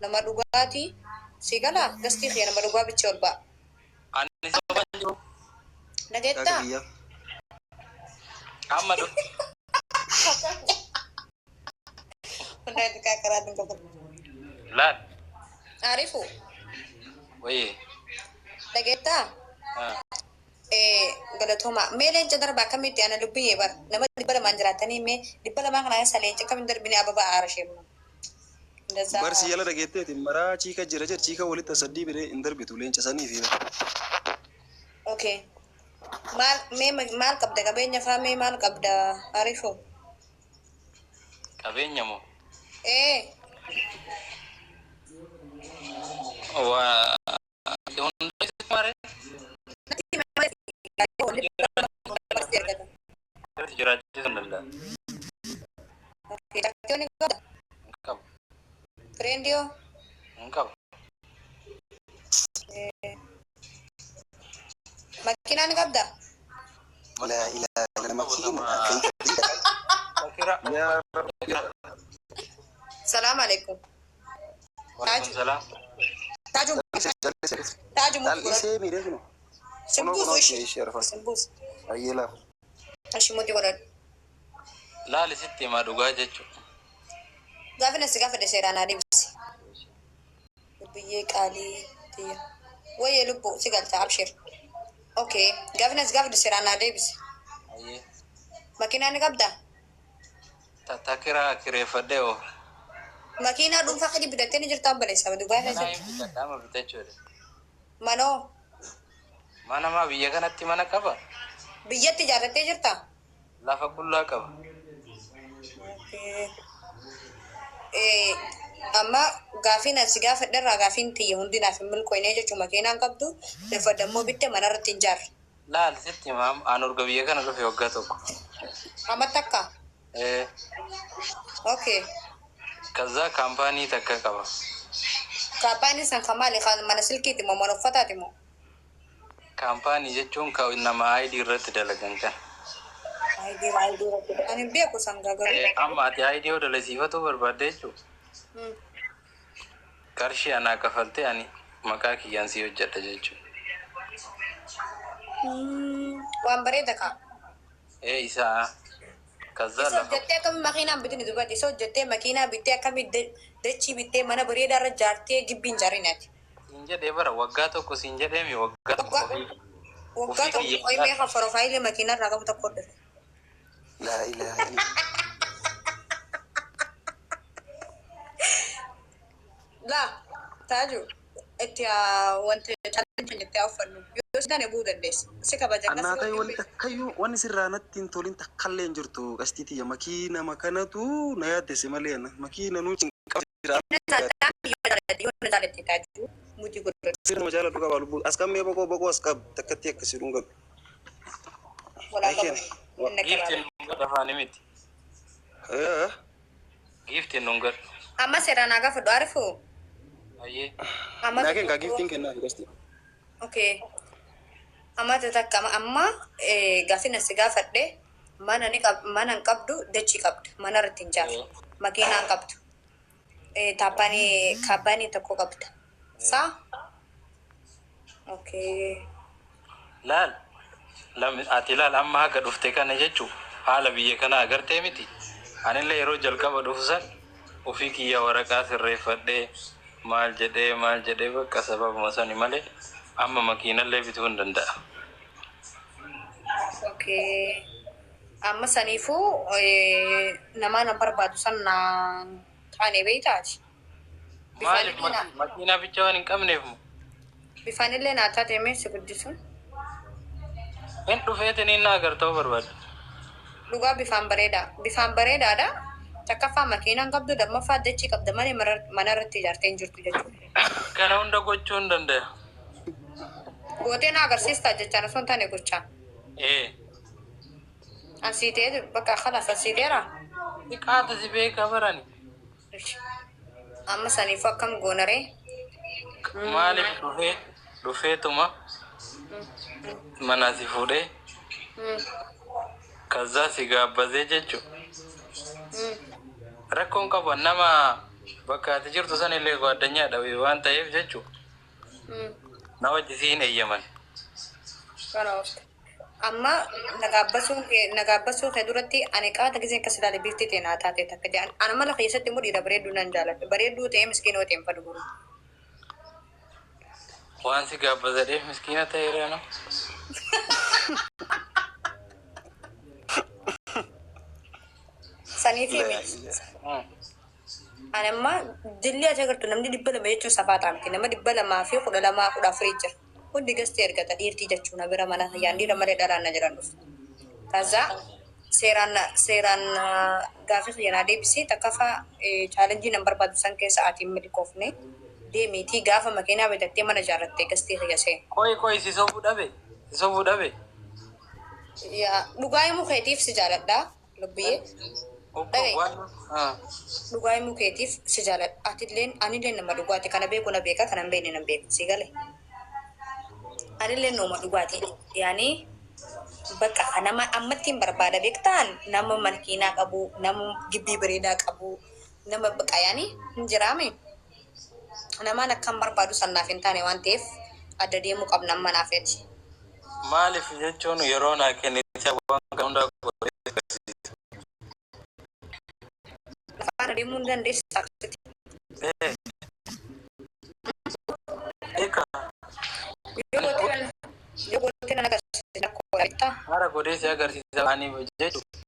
Nama dhugaati. Si galaa gastii kiyya nama dhugaa bicha ol ba'a. Ani soban jiru. Kaaka Dhageettaa? kiyya. Amma dhufe. Hundaa xiqqaa karaa dinqata. Laal. Arifu Wayye. dhageettaa? Ah. Galatooma. Mee leenca darba akkamitti ana lubbiyyee bara nama 200 jiraatanii mee 200 kana keessa leenca akkamitti darbine ababa aara ishee. Ndazaa. Bar si jala dhageetteeti maraa chiika jira jedhe chiika walitti asaddii biree hin darbitu leenca sanii fi bar. Okay. Maal mee maal qabda qabeenya faa mee maal qabda Arifo? Qabeenya moo? Ee. Waa hunda isitti mare jiraachisuu hin danda'a. Okay. Jaartii qabda? Hin qabu. Friendiyoo? Hin qabu. Makiinaa ni qabda? Laa ilaaha illa makiina Shakira. Yaa Rabbi. Salaam alaikum. Waalaikum salaam. Taaju taaju muti godhadhu. Cal'isee miidhee kuno. Kunoo Simbuusu kunoo ishii. ishee ishee arfan. Simbuusu. Ayyee laaf. Ishii muti godhadhu. Laali sitti himaa dhugaa jechuudha. Gaafina si gaafadhe seeraan haa deebisi. Lubbiyyee qaalii tiyya. Wayyee lubbuu si galcha abshir. Okay. Gaafina si gaafadhe seeraan haa deebisi. Ayyee. Makiinaa ni qabdaa? Takiraa kireeffadhee oofa. Makiinaa dhuunfaa keetii bitattee ni jirtaa obboleessa Dubaay Manaa keessatti? hin bitadha amma bitachuudha. Manoo Mana maa biyya kanatti mana qaba? biyyatti ijaarrattee jirtaa? Lafa qullaa qaba. Okay. Amma gaafiin ani si gaafadhe irraa gaafiin tiyya hundi naaf hin milkooyne jechuun makiinaan qabdu lafa dammoo bitte mana irratti hin jaarre. Laal sitti himaa an urga biyya kana dhufe waggaa tokko. Amma takka. Eh, Okay. Kazaa kaampaanii takka qaba. Kaampaaniin san kan maali? Kan mana silkiiti moo mana uffataati moo? Kaampaanii jechuun kan nama ID irratti dalagan kan. Ani hin beeku san garuu. Amma ati ID yoo dalasiifatuu barbaadde jechuudha. Qarshii anaa kafaltee ani maqaa kiyyaan sii hojjedha jechuudha. Waan bareeda kaa. Ee isaa kazaa Isa lafa hojjettee akkamiin makiinaan bitini dubarti? Isa hojjettee makiinaa bittee akkamiin dachii bittee mana bareedaa irra jaartee gibbii hin jaarin ati? Siin jedhee bara waggaa tokko siin jedheemi waggaa tokko Waggaa ofii waggaa ofii tokko kiyya qoy mee kan profaayilii makiinaa irraa qabu tokko dhufe. Laa ilaaha illa. Laa taaju itti haa wanti challenge itti haa uffannu. Yoo si taane bu'uu dandeessa. Si kabaja akkas Annaa si ta'e wajjin wanni takkayyuu wanni sirraa natti hin tolin takkallee hin jirtu qastii tiyya makiinama kanatu na yaaddesse malee ana makiina nuu cinqama jira. Yoo na jaalatte taaju muti godhadhu. Sirna nama jaaladhu qaba lubbuu as qabmee boqoo boqoo as qab takkatti akkasii dhungadhu. Walaa Ay qabu. kene. Inni Giiftiin qabaadha. dhungadhu afaanii miti. Eh. Giiftiin dhungadhu. Amma seeraan haa gaafadhu Arifu. Ayyee. Amma Naa kenkaa tokko giiftiin kennaa qastii. Okay. Amma takka amma gaafin asi gaafadhe mana ni qab mana hin qabdu dachii qabda mana irratti hin jaarre makiinaa hin qabdu taappanii kaampaanii tokko qabda saa okay. Laal ati laal amma haga dhufte kana jechu haala biyya kana agartee miti. Anillee yeroo jalqaba dhufu san ofii kiyya waraqaa sirreeffadhee maal jedhee maal jedhee bakka sababuma sani malee amma makiinallee bituu hin danda'a. Okay. Amma saniifuu namaa na barbaadu san naan taane beeytaati. Maaliif makiinaa bicha waan hin qabneef moo? Bifaan illee naa taate mee si guddisu. Hin dhufeetiin na agarta'uu barbaada. Dhugaa bifaan bareedaa. Bifaan bareedaadha. Takkaffaa makiinaa hin qabdu lammaffaa dachii qabda malee mana irratti ijaartee hin jirtu jechuudha. Kana hunda gochuu hin danda'a. Gootee na agarsiistaa jechaan osoo hin taane gochaan. Ee. Ansii ta'ee bakka kalaas ansii ta'eera. Xiqqaata si beeka barani. Amma saniifuu akkam goonaree? Maaliif dhufee dhufeetuma manaa si fuudhee kazzaa si gaabbazee jechuudha. Rakkoon qabu nama Bakka ati jirtu san illee gwaaddanyaadha waan ta'eef jechuudha. Na wajji si hin eeyyaman. Kana oofte. Amma nagaabbasuu kee duratti ani qaata gisee akkas ilaale bifti ta'e naa taate takka jedhan. Ana mala keessatti immoo dhiira bareedduu nan jaaladha. Bareedduu ta'ee miskiinoo ta'e hin fadhu guruu. Waan si gaabbasadheef miskiina ta'eera no. Saniif miti. Ani amma jilli ati agartu namni 200 jechuun safaa ta'a miti. Nama 212, 14 jira. Hundi gastee ergata dhiirtii jechuun bira mana yaan dhiira malee dhalaan na jiran dhufu. Kaza seeraan gaafii xiyyanaa deebisee takkaffaa chaalenjii nan barbaadu san keessa ati hin milkoofne deemiitii gaafa makiinaa bitattee mana ijaarrattee gastii xiyya seena. Qoy qoy, si sobuu dhabe, si sobuu dhabe. Yaa dhugaa himuu keetiif si jaaladha lubbiyyee. Obbo Dhaga'i. Waan Dhugaa himuu keetiif si jaaladha. Atilleen anilleen nama dhugaati. Kana beeku na beeka, kana hin beekne nan beeku. Si gale. Anillee nama dhugaati. Yaani bakka nama ammatti hin barbaada beektaan, nama makiinaa qabu, nama gibbii bareedaa qabu, nama bakka yaani hin jiraame. Namaan akkam barbaadu sannaaf hin taane waan ta'eef adda deemuu qabna amma naafeeti. Maaliif jechuun yeroo naa kennite waan kana hundaa godhee agarsiisa. Afaan adeemuu hin dandeessu akkasitti. Eh, eeka. Yoo gootee nan agarsiisa rakkoo beektaa? Haara godhee si agarsiisa ani jechuudha.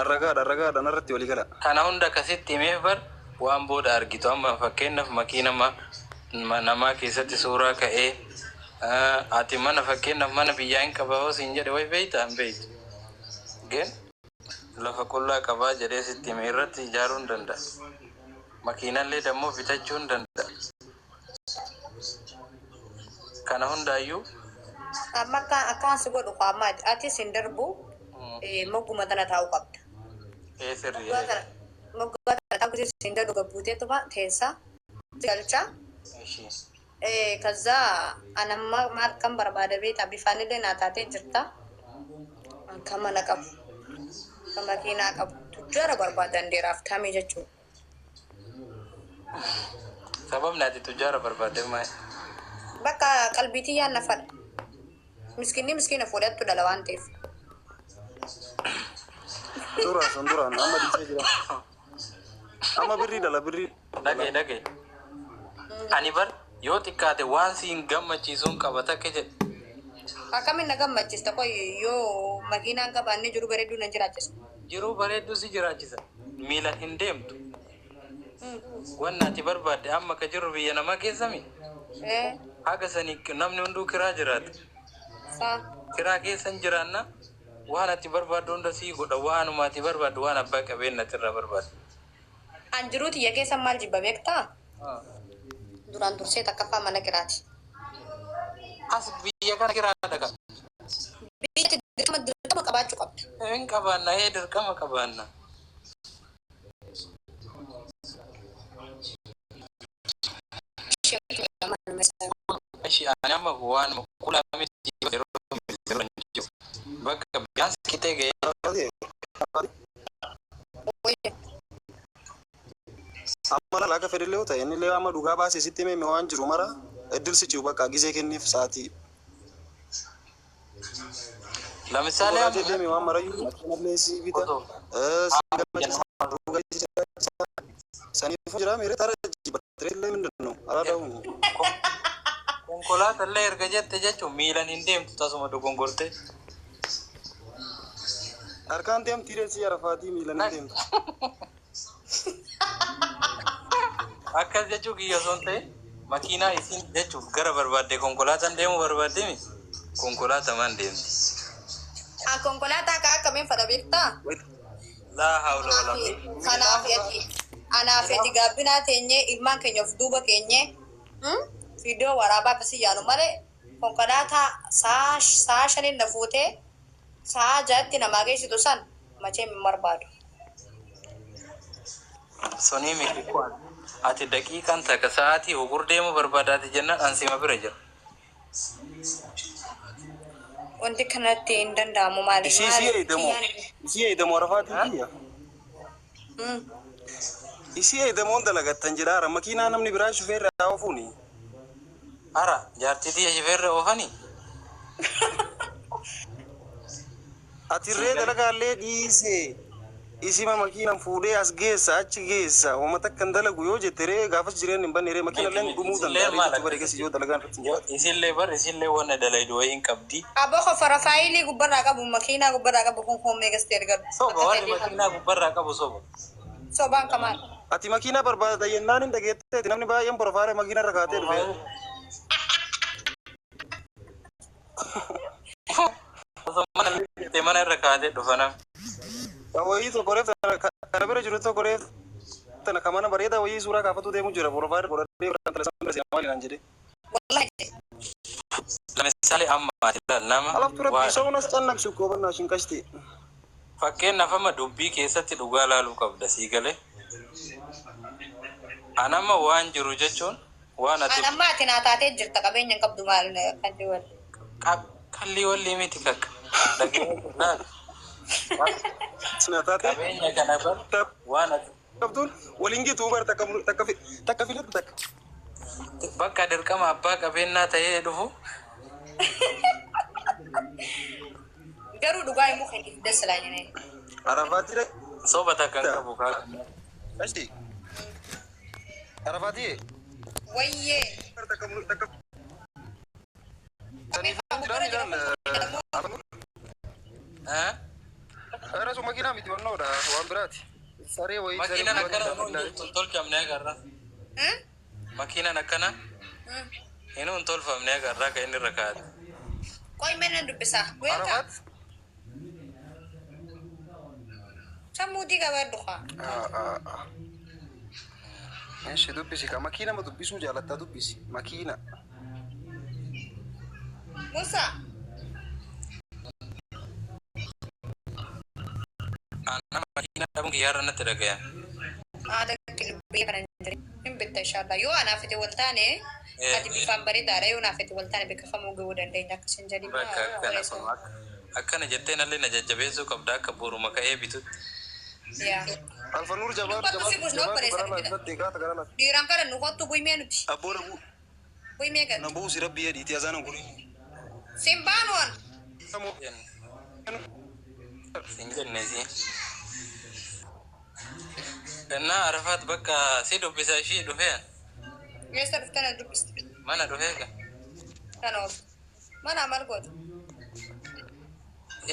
Arragaadha, arragaadha, narratti walii gala. Kana hunda akkasitti himeef bar waan booda argitu. Amma fakkeenyaaf makiina namaa keessatti suuraa ka'ee, ati mana, fakkeenyaaf mana biyyaa hin qaba hoo siin jedhe, way beeyta hin beeytu. Gen lafa qullaa qabaa jedhee sitti hime irratti ijaaruu hin danda'a. Makiinallee dammoo bitachuu hin danda'a. Kana hundaayyuu Amma akka si godhu qaama atis hin darbu, mogguma tana taa'uu qabda. Ee, sirrii. Moggaa tana taa'uu hin darbu, gabbuuteetuma teessa galcha. Ishii. ከዛ anamma maal kan barbaada beektaa? Bifaanillee naa taatee jirta. Kan mana qabu, kan makiinaa qabu, tujjaara barbaadan dheeraaf tamii jechuudha. Sababni ati tujjaara barbaadde maali? Bakka qalbiitii yaanna fadha. Miskinni miskiina fuudhattu dhala waan ta'eef. Duraan sun duraan, amma dhiisee jira. Amma birrii dhala, birrii. Dhagaye, dhagaye. Ani bar yoo xiqqaate waan siin gammachiisuun qaba takka jedhe. Akkamiin na gammachiista? Qoy, yoo makiinaan qabaanne jiru bareedduu na jiraachisa. Jiruu bareedduu si jiraachisa. Miila hin deemtu. Wanni ati barbaadde amma ka jirru biyya namaa keessami. Eh. Haga sanii namni hunduu kiraa jiraata. Saa. Kiraa keessa hin jiraanna, waan ati barbaaddu hunda sii godha, waanuma ati barbaaddu, waan abbaa qabeenya irraa barbaaddu. An jiruu tiyya keessa maal jibba beektaa? Duraan dursee takkaffaa mana kiraati. As biyya kana kiraa dhaqa. Biyyatti dirqama dirqama qabaachuu qabda. Hin qabaanna, ee, dirqama qabaanna. Ishi ani amma waan qulaa miti, yeroo hin jiru. Bakka biyyaans qixee ga'ee. Amma laala, akka fedhillee yoo ta'e inni illee amma dhugaa baasee sitti himee waan jiru mara iddil si ciu, bakka gisee kenniif sa'aatii. Lamisaale Dhugaa deeme waan marayyuu makiinallee si bita. Otoo. Si gammachiisa, dhugaa si jiraachisa. Saniifuu jira miira tara jibba illee ምንድን ነው አራዳው? Konkolaataa illee erga jette jechuun miilan hin deemtu, tasuma dogongorte. Harkaan deemti reessi arafaatii, miilan hin deemtu. Akkas jechuu kiyya osoo hin ta'in, makiinaa isiin jechuuf gara barbaadde konkolaataan deemuu barbaadde mi konkolaatamaan deemti. Konkolaataa akka akkamiin fadha beektaa? Laa hawla wala Kanaaf ati anaaf ati gaabbinaa teenyee ilmaan keenya of duuba keenyee viidiyoo waraabaa akkasii yaalu malee, konkolaataa sa'a 5n na fuutee sa'a 6tti namaa geessitu san machee hin barbaadu. Sunii miti, ati daqiiqaan takka sa'aatii ugur deemuu barbaadaati jennaan ansima bira jira. Wanti kanatti hin danda'amu maali? Isii eedamoo, isii eedamoo arafaatii kiyya. Isii eedamoon dalagattan jedhaara makiinaa namni biraa shufeerra haa oofuuni. Ara jaartii tiyya shifeerra oofanii? Ati irree dalagaallee dhiise isima makiinan fuudhee as geessa achi geessa homa takka hin dalagu yoo jette ree gaafas jireenyi hin banne ree makiinallee dhumuu Isillee danda'a ree maal jechuu bare keessa yoo dalagaan irratti hin jiraatu. Isillee bar isillee wanna dalaydu wayii hin qabdi. Aboo ko farafaayilii gubbarraa qabu makiinaa gubbarraa qabu kun koomee gastee argatu. Soba warri makiinaa gubbarraa qabu soba. Sobaan kamaan. Ati makiinaa barbaadata jennaan hin dhageetteeti namni baay'een profaayila makiina irra kaatee dhufe. Osoo mana jettee mana irra kaatee dhufa namni. Wayii tokko reef kana bira jiru tokko reef tana ka mana bareedaa wayii suuraa kaafatuu deemu jira profaayila godhadhee biraan tala isaan bira seenaa maali naan jedhee. Wallahi. Lamisaalee amma ati ilaal nama Alaftu rabbi waa ሰውን አስጨነቅሽ እኮ በእናትሽን ቀሽቴ። fakkeenyaaf amma dubbii keessatti dhugaa laaluu qabda sii galee. Anama waan jiru jechuun waan ati An amma ati naa taatee jirta qabeenya hin qabdu maal kan jiru. Kallii wallii miti kakka. Dhaggeeffatu laal. Sinatate Qabeenya kana bar waan ati qabduun waliin gitu bar takka takka takka filatu takka. Bakka dirqama abbaa qabeenyaa ta'ee dhufu. Garuu dhugaa immoo kan itti dasalaa. Arafaatti Soba takka hin qabu kaa. Qashti. Arafaatti. Wayyee. Takka takka. Eh? Rasu makiinaa miti wannoodha waan biraati. Saree wayii saree Makiinaan akkana hin tolchamne agarra. Makiinaan akkana inni hin tolfamne agarra kan inni irra kaa'ate. Qoy mana dubbisaa. Weelkaa. Arafaat. Sammuu diigaa dhugaa. Eshi dubbisi ka makiina ma dubbisuu jaalattaa dubbisi makiina. Musa. Anna makiinaa dhabuun kiyyaarra natti dhagaya. Haadha biyya kana hin jirin. Hin bitta inshallah. Yoo anaaf itti wal taane ati bifaan bareedaadha. Yoo naaf itti wal taane bakka kamuu gahuu dandeenya akkasin jedhi. Bakka akkana kun akkana jettee nallee na jajjabeessuu qabda akka boruma ka'ee bitutti. Yaa. Alfa Nuur jabaa Dubbatu si busnoo jabaa bareessa gara fida. laafatti gaata gara laafatti. Dhiiraan kana nu kottu bu'imee nuti. Abboo na buu Bu'imee na gad. buusi rabbi jedhiiti azaanan kun. Simbaanuwan. Sin jenne si. Innaa Arafaat bakka si dubbisa ishii dhufee Eessa dhuftana dubbiste? Mana dhufee ka. Kana oolu. Mana maal goota?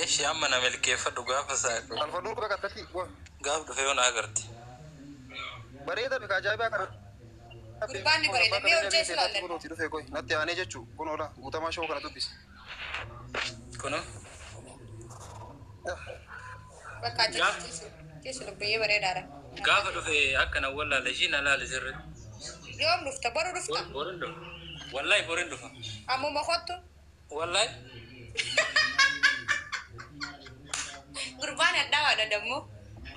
Eshi amma na milkeeffadhu gaafa isaa Alfa Nuur bakka akkatti gaaf dhufee yoo na agarte. Bareeda bika ajaa'ibaa kana. Gurbaan ni bareeda. Mee hojii isa ilaalladhu. Kunuuti dhufee koy natti aanee jechuu kun oola guutamaa shoo kana dubbisi. Kuno. Bakka achi ciisu lubbiyyee bareedaadha. Gaafa dhufe akka na wallaale ishii na laale sirriitti. Yoom dhufta? Boru dhufta? Borin dhufa. Wallahi borin dhufa. Ammuma kottu. Wallahi. Gurbaan addawaadha dammoo.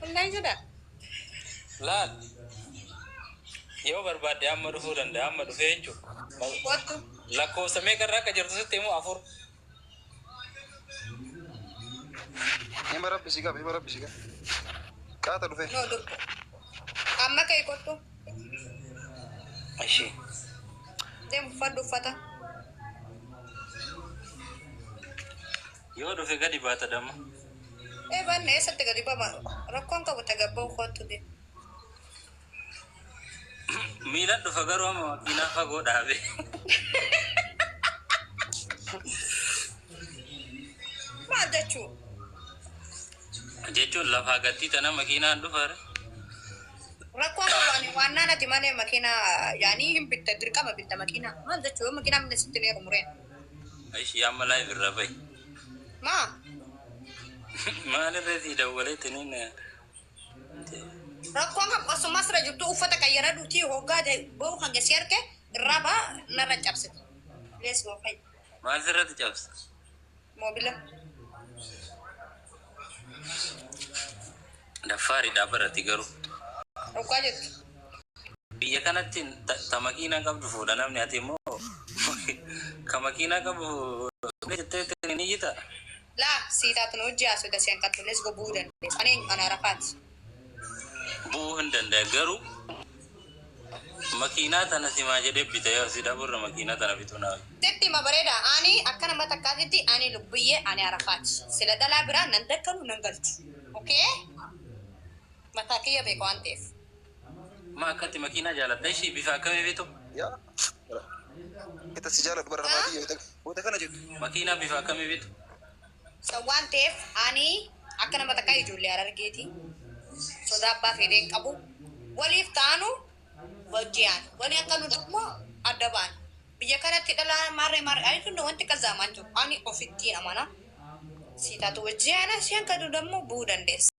Wallahi jedha. Laal. Yoo barbaadde amma dhufuu danda'a amma dhufee jechuudha. Kottu. Lakkoofsa meeqa irraa akka jirtu sitti himu afur. Hima rabbi si qaba hima rabbi si qaba. Qaata dhufe. No dubbu. Amma ka'e kottu. Ishii. Deemu uffadhu uffata. Yoo dhufe gadi baata damma. Ee banne eessatti gadi bama? Rakkoon qabu tagabba'u kottu deemu. Miilan dhufa garuu amma makiinaa fagoo dhaabe. Maal jechuu? Jechuun lafaa gattii tana makiinaan dhufa. Rakkoon qabu ani waan naan ati malee makiinaa yaanii hin bitta dirqama bitta makiinaa. Maal jechuu yoo makiinaa minna sitti neeru mureen. Ishii amma live irraa bahi. Maa? Maalirra sii dawwalee tiniin. Rakkoon qabu osuma asirra jirtu uffata qayyara duutii hoggaa bahu kan gasii arge irraa baa narra cabsite. Lees goo fa'i. Maal sirratti cabsa? Moobila. Daffaariidhaa barati garuu. Dhugaa jettu. Biyya kanatti ta makiinaa qabdu fuudha namni ati immoo ka makiinaa qabu jettee ni jita. Laa sii taatu nu hojii haasoo dasee hanqattu lees goo bu'uu dandeessu. Ani ana rafaati. Bu'uu hin danda'a garuu makiinaa tana simaa jedhee bita yoo si dhaburra makiinaa tana bituu naa. Sitti hima bareeda. Ani akka nama takkaatitti ani lubbiyyee ani Arafaati. Sila dhalaa biraa nan dakkanu nan galchu. Okay? Mataa kiyya beeka waan ta'eef. Ma akkatti makiinaa jaalatta ishii bifa akkamii bitu? Yaa. Kita si jaaladhu bara rafaatii wayita kana jettu. Makiinaa bifa akkamii bitu? So waan ta'eef ani akka nama takkaa ijoollee Harargeeti. Sodaa abbaa fedhee hin qabu. Waliif taanu wajjiyaan. Walii akka nu immoo adda baana. Biyya kanatti dhalaa maarree maarree ani tun wanti qazaamaan jiru. Ani ofittiin amana. Si taatu wajjiyaana si hanka dammoo bu'uu dandeessa.